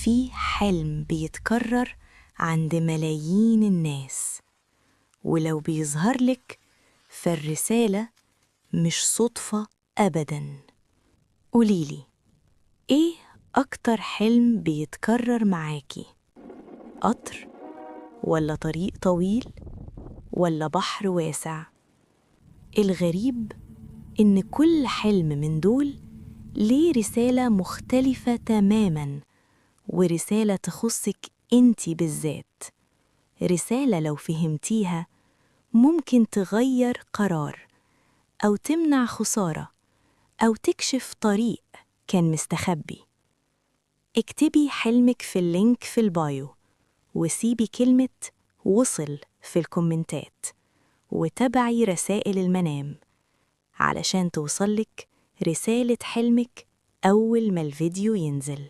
في حلم بيتكرر عند ملايين الناس، ولو بيظهر لك فالرسالة مش صدفة أبداً. قوليلي إيه أكتر حلم بيتكرر معاكي؟ قطر ولا طريق طويل ولا بحر واسع؟ الغريب إن كل حلم من دول ليه رسالة مختلفة تماماً، ورسالة تخصك إنتي بالذات، رسالة لو فهمتيها ممكن تغير قرار أو تمنع خسارة أو تكشف طريق كان مستخبي. اكتبي حلمك في ال link في ال bio، وسيبي كلمة وصل في الكومنتات، وتابعي رسائل المنام علشان توصلك رسالة حلمك أول ما الفيديو ينزل.